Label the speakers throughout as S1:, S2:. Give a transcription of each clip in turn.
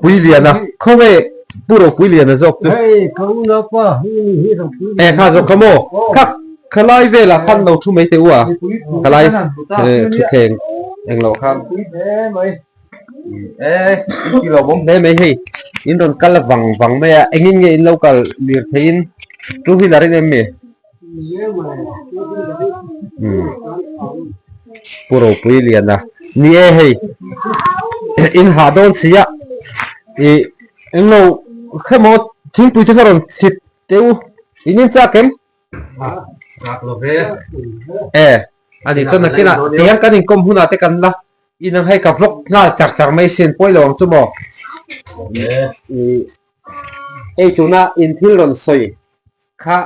S1: Ropuiliana khawnge Pu Ropuiliana zawk chu e kha zawk kha maw kha khalai velah khan lo thu mai teh u a khalai thutthleng englo khan e i lo awm hle mai hei in rawn kal vang vang mai a engin nge in lo kal lirtheiin two wheeler in em mi? Pu Ropui Liana ni e hei in hah dawn si a ih englo khemaw thingpui te kha rawn thlit teh u in in chak em? E ani chuan nakinah tihian kan inkawm hunah te kan la inang hei ka vlog nghal char char mai sin pawi lo ang chu maw ih hei tuna in thil rawn sawi kha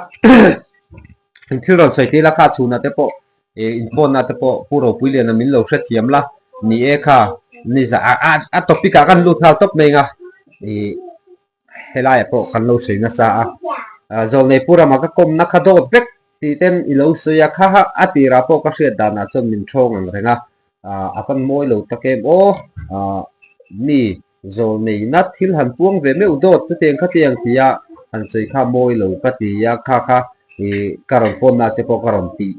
S1: in thil rawn sawi tel a kha chhunah te pawh ih inpawnna te pawh Pu Ropuiliana min lo hrethiam la ni e kha ni za a a a topic ah kan lut nghal tawp mai ang a ih helaiah pawh kan lo sawi nasa a Zawlnei Pu Rama ka kawmna kha dawt vek tih ten i lo sawi a kha ha a tirah pawh ka hriat danah chuan min thawng ang reng a a pan mawi lo tak em aw mi Zawlneina thil han puang ve meuh dawt chutiang khatiang tia han sawi kha mawi lo ka ti a, kha kha ih ka rawn pawnna che pawh ka rawn tih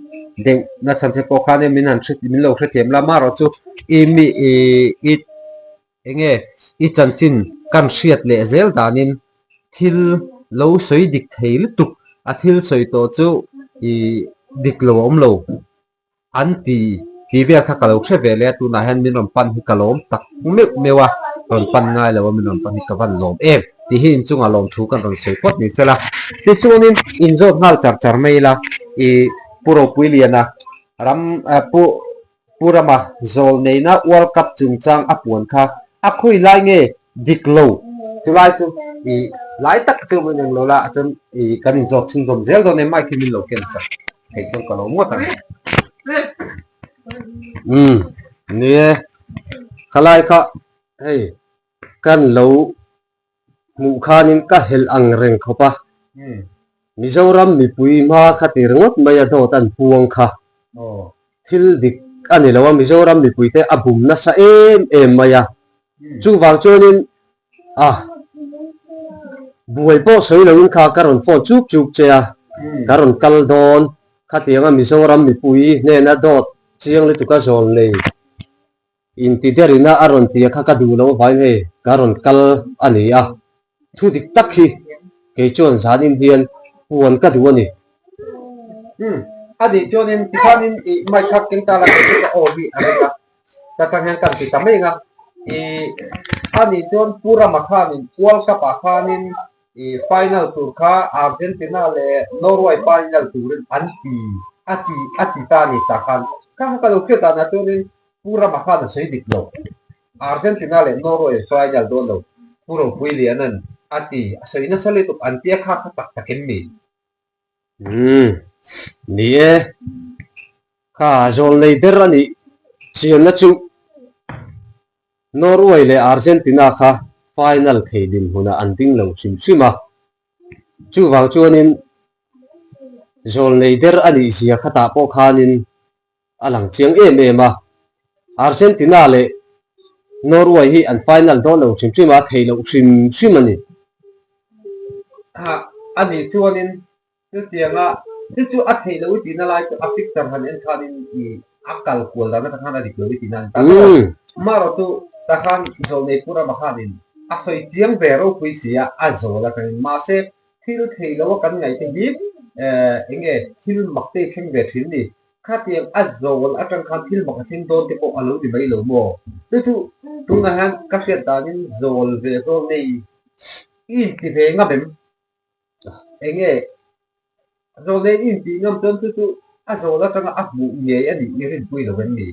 S1: deuh na chhan che pawh khan min han hre min lo hrethiam la marawh chu i mi ih i enge i chanchin kan hriat leh zel danin thil lo sawi dik thei lutuk a thil sawi tawh chu ih dik lo a awm lo. An ti tih vel kha ka lo hre ve leh a, tunah hian min rawn pan hi ka lawm tak meuh meuh a, rawn pan ngai lo a min rawn pan hi ka van lawm em tih hi inchungah lawmthu kan rawn sawi phawt ni sela. Tichuanin inzawt nghal char char mai ila i Pu Ropuiliana ram Pu Pu Rama zawl neina World Cup chungchang a puan kha a khawi lai nge dik lo chulai chu i lai tak chu min englo la chuan i kan inzawt chhunzawm zel dawn em mai khi min lo ken sak. Hei chuan ka lo ngawt ang.
S2: Umm ni e, khalai kha hei kan lo hmuh khanin ka helh ang reng khawp a, Mizoram mipui hma kha ti ringawt mai a dawt an puang kha thil dik a ni lo a, Mizoram mipuite a bum nasa em em mai a, chuvang chuanin A, buai pawh sawi loin kha ka rawn phone chuk chuk che a, ka rawn kal dawn. Khatianga Mizoram mipui hnena dawt chiang lutuka zawl nei intiderina a rawn tia kha ka duh lo avangin hei ka rawn kal a ni a. Thu dik tak hi kei chuan zanin hian puan ka duh a ni.
S1: Umm, a nih chuanin tikhanin i mic kha keng ta la kei chu ka aw hi a reng a. Ta tang hian kan ti ta mai ang a, i ani chuan Pu Rama khanin World Cup ah khanin i final tur kha Argentina leh Norway final turin an ti a ti a ti ta a ni ta khan kha kha ka lo hriat danah chuanin Pu Rama khan a sawi dik lo Argentina leh Norway final dawn lo Pu Ropuiliana'n a ti a sawi nasa lutuk an tia kha kha tak tak em mi?
S2: Umm ni e. Kha zawlnei ber a nih chianna chu Norway leh Argentina kha final thei dinhmunah an ding lo hrim hrim a, chuvang chuanin zawlnei ber a nih zia khatah pawh khanin a lang chiang em em a, Argentina leh Norway hi an final dawn lo hrim hrim a, thei loh hrim hrim a ni.
S1: Kha a nih chuanin Chutianga chu chu a theih loh i tihna lai chu a picture han en khanin i a kal kual dan atang khan a dik loh i tihna a ni ta tawh. Amaherawh chu tah khan Zawlnei Pu Rama khanin a sawi chiang ve ropui si a, a zawl atangin. Mahse thil theih loh a kan ngaih te hi eng nge thil mak te i thleng ve thin ni. Khatiang a zawl atang khan thil mak a thleng dawn te pawh a lo ni mai lo maw? Chu chu tunah hian ka hriat danin zawl ve Zawlnei i inti ve ngam em? Enge zawlnei in tih ngam chuan chu chu a zawl atanga a hmuh ngei a nih i rinpui lo em ni?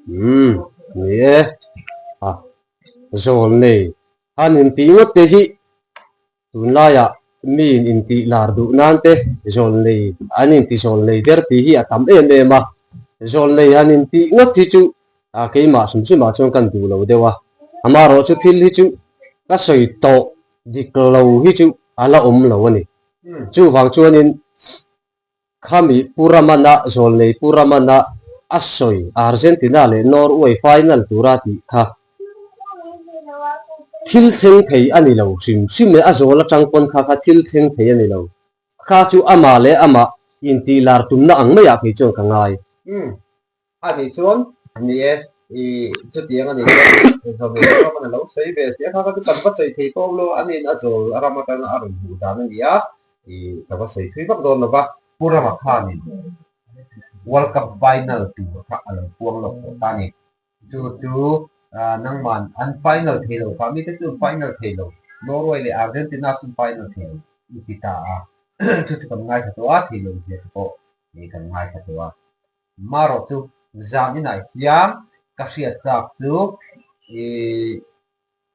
S2: Umm, ni e. A zawlnei han intih ngawt te hi tunlaiah mi in intih lar duh nan te zawlnei an inti zawlnei der tih hi a tam em em a. Zawlnei han intih ngawt hi chu keimah hrim hrimah chuan kan duh lo deuh a. Amaherawhchu thil hi chu ka sawi tawh Dik lo hi chu a la awm lo a ni. Chuvang chuanin khami Pu Ramana, Zawlnei Pu Ramana a sawi Argentina leh Norway final tura tih kha thil thleng thei a ni lo hrim hrim e, a zawl atang pawn kha kha thil thleng thei a ni lo. Kha chu amah leh amah intih lar tumna ang maiah kei chuan ka ngai.
S1: Umm, a nih chuan ni e, i chutiang a nih chuan zawm leh zawk a lo sawi ve si a, kha kha chu kan va sawi thei pawh lo, a nin a zawl a ram atanga a rawn hmuh dan a ni a, i ka va sawi thui vak dawn lo va. Pu Rama khanin World Cup final tur kha a lo puang lo tawh ta a ni. Chu chu nangman an final thei lo kha, mite chu an final thei lo, Norway leh Argentina chu an final thei lo i ti ta a, chu chu kan ngaithla tawh a, thei lo zia te pawh kan ngaithla tawh a. Marawh chu zan inah hian ka hriat chak chu i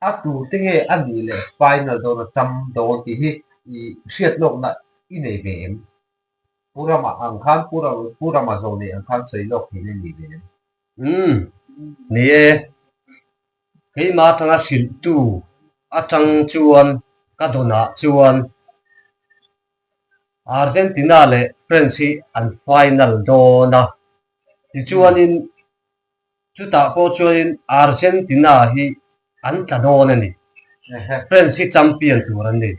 S1: a tute nge a nih leh final dawn a cham dawn tih hi i hriat lawkna i nei ve em? Pu Rama ang khan Pu Pu Rama zawh nei ang khan sawi lawk theihna i nei ve em?
S2: Umm, ni e. Keimah atanga hrilhtu atang chuan ka dawnah chuan Argentina leh France hi an final dawn a, tichuanin chutah pawh chuanin Argentina hi an tla dawn a ni. France hi champion tur an ni.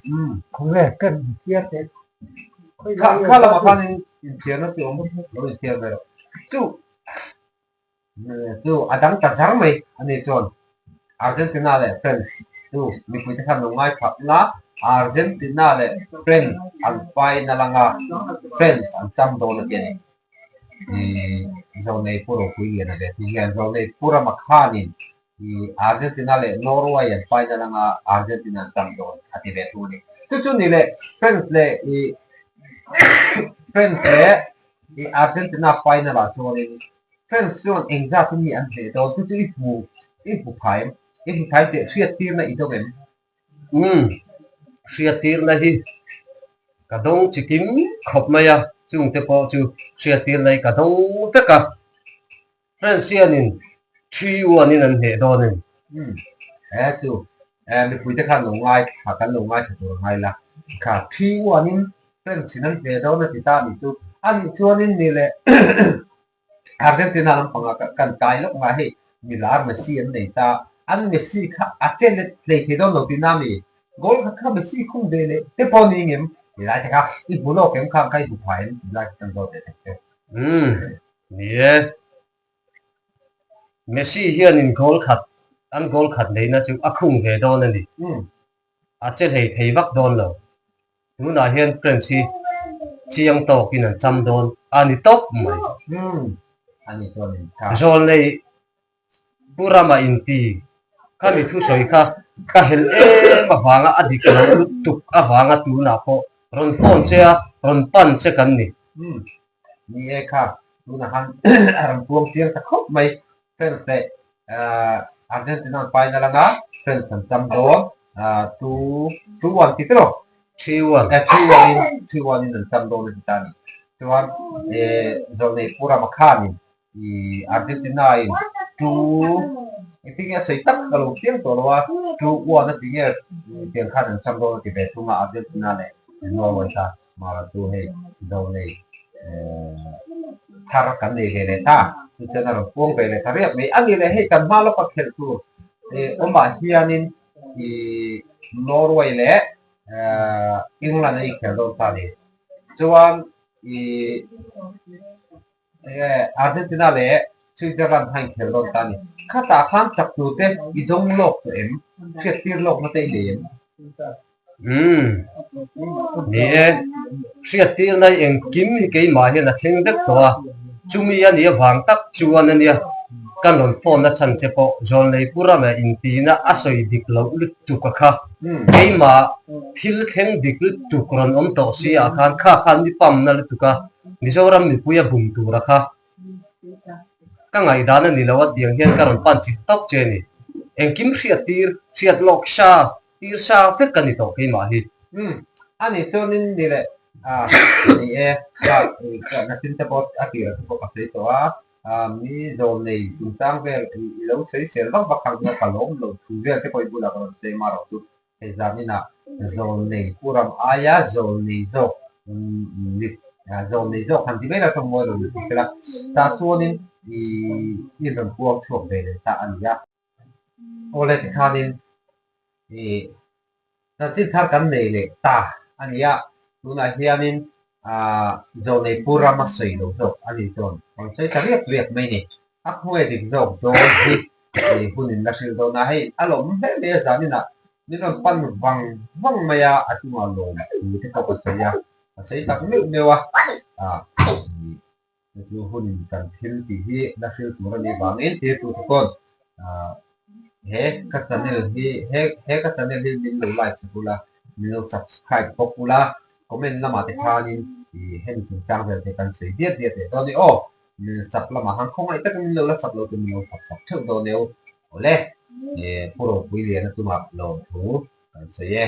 S3: Khawnge ka inchhiar teh.
S1: Kha kha lamah khanin inchhiarna chu awm lo inchhiar ve loh. Chu Chu a dang ta zar mai a ni chuan Argentina leh France chu mipuite khan lo ngai phah la, Argentina leh France an final anga France an cham dawn a ti a ni. Zonei Pu Ropui Liana ve thung hian Zonei Pu Rama khanin Argentina leh Norway an final anga Argentina an cham dawn a ti ve thung a ni. Chu chu ni leh France leh France leh I Argentina final ah chuanin France chuan engzat in nge an hleh dawn chu chu i hmu i hmu phai em? I hmu phai teh hriattirna i dawng em?
S2: Umm, hriattirna hi ka dawng chi kim khawp mai a, chungte pawh chu hriattirna hi ka dawng vek a. France hianin 3-1 in an hneh dawn a ni.
S1: Umm, he chu mipuite khan lo ngaithla kan lo ngaithla tur a ngai la. Kha 3-1 in France in an hneh dawn a ti ta a nih chu. A nih chuanin ni leh Argentina lampanga kan kai lawk nga hei milar Messi an nei ta. An Messi kha a che let hlei thei dawn lo tihna a mi? Goal khat kha Messi khung ve leh te pawh ni ngem? Ti lai te kha i hmu lawk em khang kha i hmu phai em? Ti lai kha kan zawt ve thei che.
S2: Umm, Ni e. Messi hianin goal khat, an goal khat neihna chu a khung ve dawn a ni. A che hlei thei vak dawn lo. Tunah hian France hi chiang tawkin an cham dawn a ni tawp mai. Zawlnei Pu Rama inti khami thusawi kha ka helh em avanga a dik lo lutuk avanga tunah pawh rawn phone che a, rawn pan che kan ni.
S1: Ni e kha, tunah khan a rawn puang chiang ta khawp mai. France leh Argentina an final anga France an cham dawn 2-1 ti tiraw?
S2: 3-1.
S1: 3-1 in 3-1 in an cham dawn a ti ta a ni. Chuan Zawlnei Pu Rama khanin I Argentina in two engtin nge a sawi tak ka lo chiang tawh lo a, 2-1 a ti nge tiang khan an cham dawn a ti ve thung a Argentina leh Norway kha mara chu hei Zawlnei thar kan nei ve leh ta chu chuan a rawn puang ve leh ta riap mai a ni leh hei kan hma lawka khelh tur awmah hianin i Norway leh England a inkhelh dawn ta a ni chuan i Enge Argentina leh Switzerland kha inkhel dawn ta a ni. Khatah khan chak tur te i dawng lawk tawh em? Hriattir lawkna te i nei em?
S2: Umm, ni e. Hriattirna hi engkim hi keimah hian a thleng vek tawh a, chumi a nih avang tak chuan a nia kan rawn phone na chhan che pawh Zawlneipur ramah intina a sawi dik loh lutuk a kha. Keimah thil thleng dik lutuk rawn awm tawh si ah khan kha khan mi pamna lutuk a. Mizoram mipui a bum tur a kha ka ngaihdan a ni lo a tiang hian ka rawn pan chik tawp che a ni. Engkim hriat tir, hriat lawk sha, tir sha vek ka ni tawh keimah hi.
S1: Umm, a ni chuanin ni leh a ni e, ka nakin te pawh a tir te pawh ka sawi tawh a, mi zawl nei chungchang vel i lo sawi sel vak vak ang chuan ka lawm lo thu vel te pawh i bulah ka rawn sawi marawh chu. Hei zaninah zawlnei pu ram aia zawlnei zawk mit zawlnei zawk han ti mai la chuan mawi lo ni thei se la, tah chuanin i rawn puang chhuak ve leh ta a ni a. Awle tikhanin. Ih chanchin thar kan nei leh ta a ni a, tunah hianin ah Zawlnei Pu Rama sawi lo zawk a ni chuan rawn sawi ta riak riak mai ni. A khawnge dik zawk dawn hi ih hun in la hrilh dawn a, hei a lawm hle mai a zaninah min rawn pan vang vang mai a, a chungah lawm thu te pawh ka sawi a, ka sawi tak meuh meuh a, ah ih Chu chu hun kan thil tih hi la hril tur a nih vangin tirtu te pawn he ka channel hi he he ka channel hi min lo like sak ula, min lo subscribe bawk ula, comment lamah te khanin ih hemi chungchang vel te kan sawi diat diat leh dawn e aw. Min sub lamah khan khawngaih takin min lo la sub lo chu min lo sub sak theuh dawn e awle. Pu Ropui Liana chungah lawmthu kan sawi e.